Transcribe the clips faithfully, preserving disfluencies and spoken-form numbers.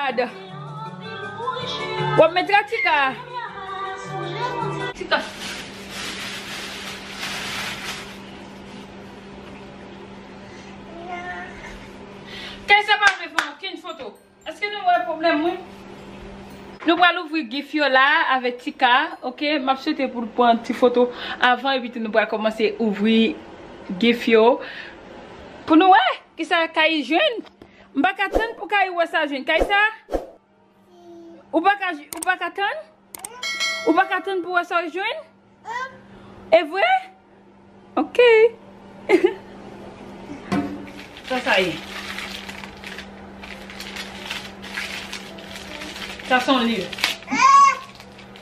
W ap met Tika. Tika. Kay sa pa vle fè okenn foto. Èske nou wè pwoblèm mwen? Nou pral ouvri gift yo la avèk Tika, ok? M ap swete pou l pran ti foto avan, epi tou nou pral kòmanse ouvri gift yo. Pou nou wè kisa Kayi jwenn. M pa ka tann pou Kayi wè sa jwenn. Kayi sa? Ou pa ka, ou pa ka tann? Ou pa ka tann pou wè sa w jwenn? E vre? Ok. Sa sa ye? Sa se yon liv.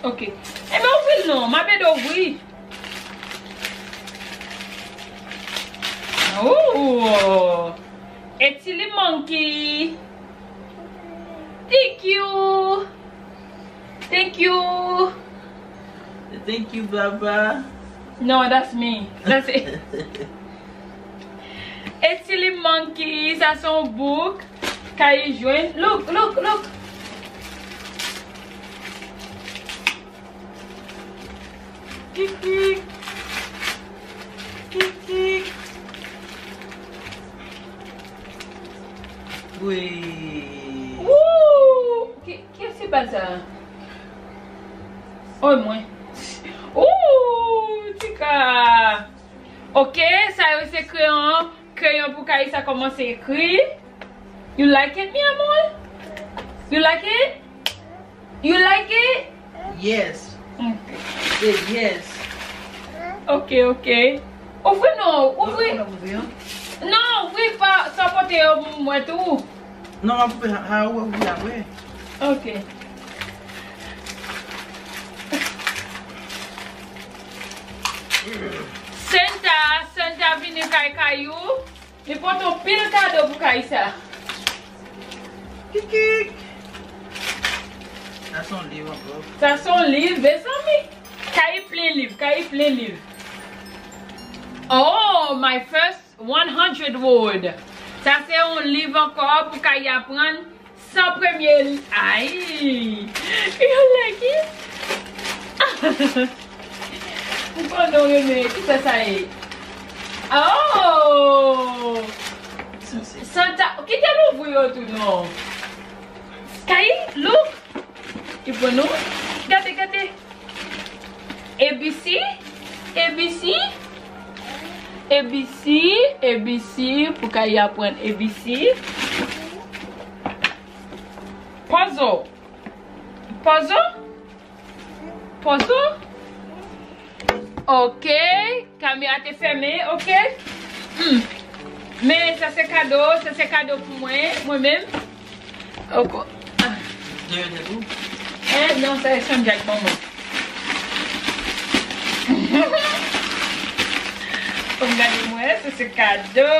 Ok. Enben, ouvri l non. M ap ede w ouvri. Oh! A silly monkey. Thank you. Thank you. Thank you, Baba. No, that's me. That's it. A silly monkey, sa se yon book. Kayi jwenn. Look, look, look. Kikik. Kikik. Wi. Woo! Ki, ki se bal sa? Oy, mwen. Ooh, Tika. Ok, sa yo se kreyon. Kreyon pou Kayi sa kòmanse ekri. You like it, mi amor? You like it? You like it? Yes. Ok. Say yes. Ok, ok. Ouvri non, ouvri. Ou konn ouvri, an? Non, ouvri pa, sa pote yo pou mwen tou. Non, m ap ouvri, a, ou ouvri apre. Ok. Santa, Santa vini kay Kayi. Li pote yon pil kado pou Kayi sa. Kikik. Sa se yon liv ankò. Sa se yon liv, mezanmi. Kayi plen liv, Kayi plen liv. Oh, my first one hundred word. Sa se yon liv ankò pou Kayi aprann san premye li. Ay! You like it? M konnen w renmen. Kisa sa ye? Oh! Santa, kite l ouvri yo tou non. Kayi, look. Ki pou nou? Gade, gade. A B C, A B C, A B C, A B C, pou Kayi aprann A B C. Puzzle. Puzzle? Puzzle? Ok. Kamera te fèmen, ok. Hmm. Men sa se kado, sa se kado pou mwen, mwen menm. Ok. Ah. Dèyè tèt ou? Eh, non, sa e Sandra k ban mwen. Fò m gade mwen, sa se kado.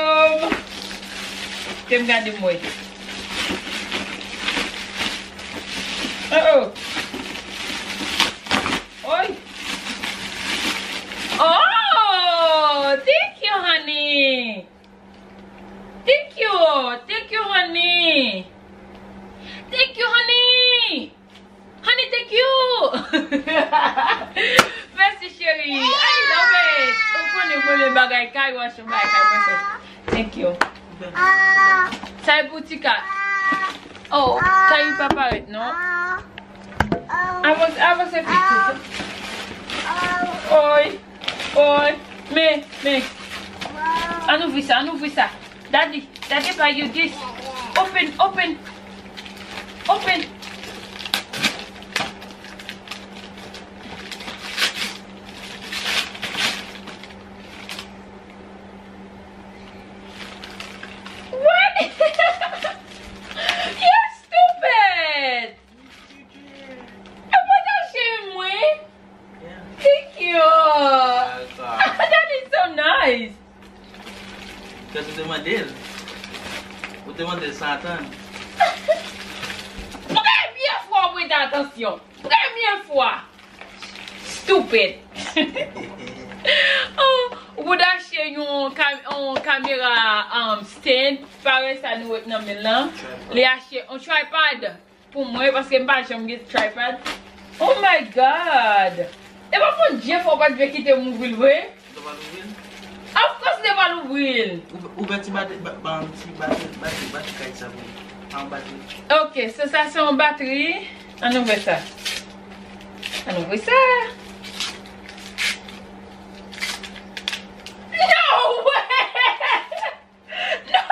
Fò m gade mwen. Oh, oh. Oi. Oh, thank you, honey. Thank you. Thank you, honey. Thank you, honey. Honey, thank you. Mèsi, cheri. I love it. Ou konnen mwen renmen bagay car wash, bagay car wash. Thank you. Sa e pou Tika. Oh, Kayi pa parèt, non. Avanse, avanse pitit. Oy, oy. Men, men. Ann ouvri sa, ann ouvri sa. Daddy, Daddy buy you this. Open, open. Open. What? You're stupid. E pa ta cheri mwen. Thank you. That is so nice. Kè ou te mande l. Ou te mande l san atann. Premye fwa w prete atansyon. Premye fwa. Stupid. Oh, ou achte yon kam- yon kamera, um, stand, parèy sa nou wè nan men l lan. Li achte yon tripod. Pou mwen, paske m pa janm gen tripod. Oh my God! E pa konn Jeff ou pa t vle kite m ouvri l vre? Ou pa louvri l? Of course, m pa louvri l. Ou, ou fè ti batri, ba, ba, ti batri, batri, batri kay sa pou mwen. An batri. Ok, so sa se yon batri. Ann ouvri sa. Ann ouvri sa. No way! No!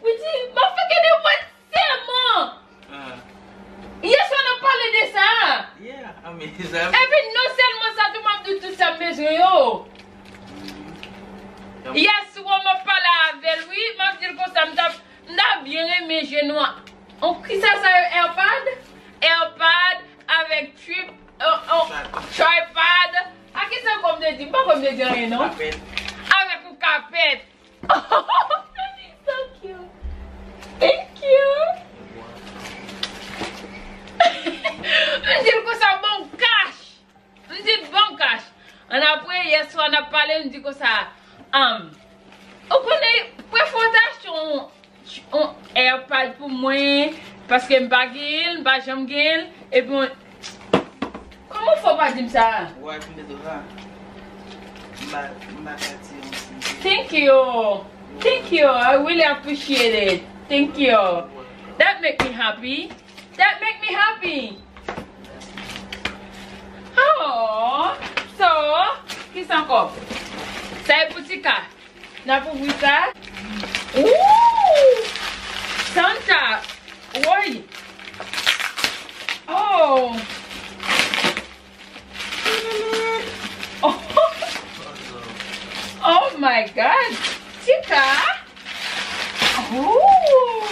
Wi, di, m ap fè kè de mwen sèlman. Ah. Yèswa n ap pale de sa. Yeah, I mean, sa. Epi non sèlman sa tou, m ap di tout sa m bezwen yo. Yèswa m ap pale avè l, wi, m ap di l konsa, m t ap, m t ap byen renmen jwenn yon, yon, kisa sa yo, AirPod? AirPod avèk trip, yon, yon tripod. A kisa ankò m te di? M pa kwè m te di anyen, non. Kapèt. Avèk yon kapèt. Thank you. Thank you. M di l konsa, bon kach. M di l bon kach. Annapre, yèswa n ap pale, m di konsa, um, ou konnen, prefwa w te achte yon, yon AirPod pou mwen, paske m pa gen l, m pa janm gen l, epi yon, kòman w fè w pa di m sa? Wè, pou m te di w sa. M pa, m pa ka di yon ti. Thank you. Thank you. I really appreciate it. Thank you. That make me happy. That make me happy. Oh, so, kisa ankò? Sa e pou Tika. N ap ouvri sa. Ooh! Santa! Woy! Oh! Oh! Oh my God! Tika! Ooh!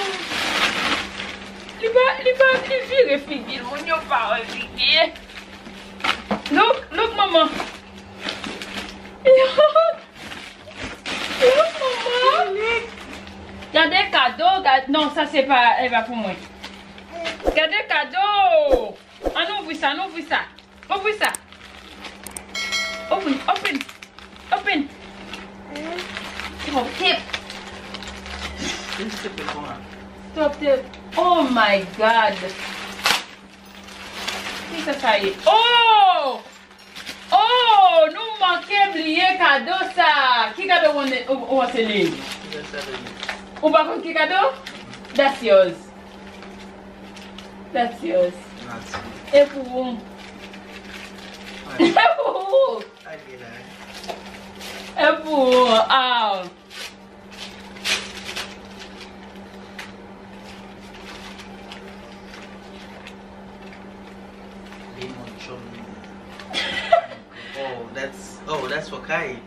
Li pa, li pa, li vire figi l, moun yo pa wè figi. Look, look, manman. Look, manman. Gade kado, gad-, non, sa se pa, e pa pou mwen. Gade kado. Ann ouvri sa, ann ouvri sa. Ouvri sa. Open, open, open. Top tip. Top tip. Oh my God. Kisa sa ye? Oh! Oh! Nou manke bliye kado sa. Ki kado w, w, w se li? Ou pa konn ki kado? That's yours. That's yours. Merci. E pou ou. E pou ou. E pou ou. Ah. Be more chum. Oh, that's, oh, that's for Kai.